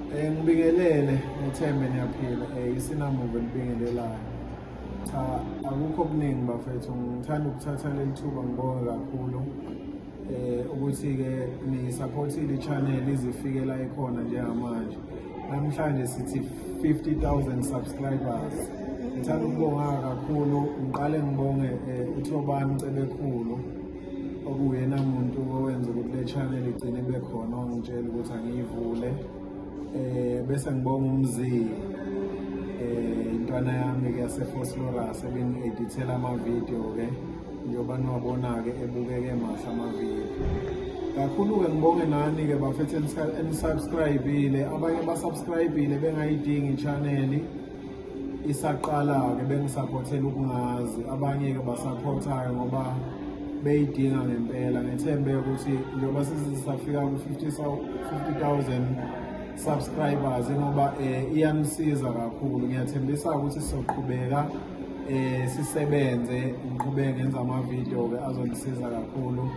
Ngibingelele, ngithembe niyaphila. Isinamuva elibingelelayo. Cha, akukho okuningi bafethu, ngithanda ukuthatha leli thuba ngibonge kakhulu ukuthi-ke niyisaphothile i-channel izifike la ikhona njengamanje. Namhlanje sithi 50,000 subscribers. Ngithanda ukubonga kakhulu, ngiqale ngibonge uThobani Cebekhulu okuyena muntu owenza ukuthi le channel igcine ibe khona, wangitshela ukuthi angiyivule. Bese ngibonga uMzi, intwana yami ke yase-Vosloorus ebingi-edithela ama-video ke, njengoba niwabona-ke ebukeke mahle ama-video kakhulu-ke. Ngibonge nani-ke bafethu enisubscribe-ile, abanye basubscribe-ile bengayidingi i-channel isaqala-ke, bengisaphothela ukungazi, abanye-ke basaphothayo ngoba beyidinga ngempela. Ngethembe ukuthi njengoba sesisafika ku-50,000 subscribers, ngoba iyanisiza kakhulu, ngiyathembisa ukuthi sizoqhubeka sisebenze, ngiqhubeke ngenza ama-video ke azonisiza kakhulu.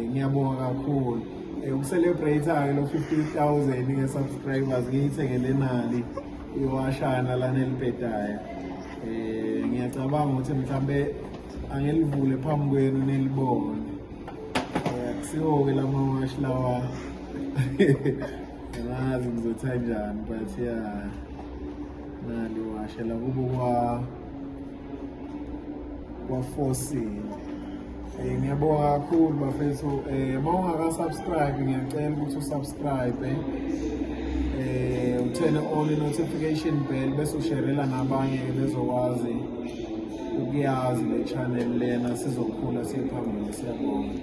Ngiyabonga kakhulu. Ukucelebrate-ke lo 50,000 nge-subscribers, ngiyithengele nali iwashana lana elibhedayo. Ngiyacabanga ukuthi mhlambe angilivule phambi kwenu nilibone. Akusiwo-ke lamawashi lawa, angazi ngizothi kanjani, but yeah, nali washe la kubo kwa-Fossil. Ngiyabonga kakhulu bafethu. Uma ungaka-subscribe, ngiyacela ukuthi usubscribe, uturn on i-notification bell, bese usherela nabanye bezokwazi ukuyazi le channel lena, sizokhula siye phambili. Siyabonga.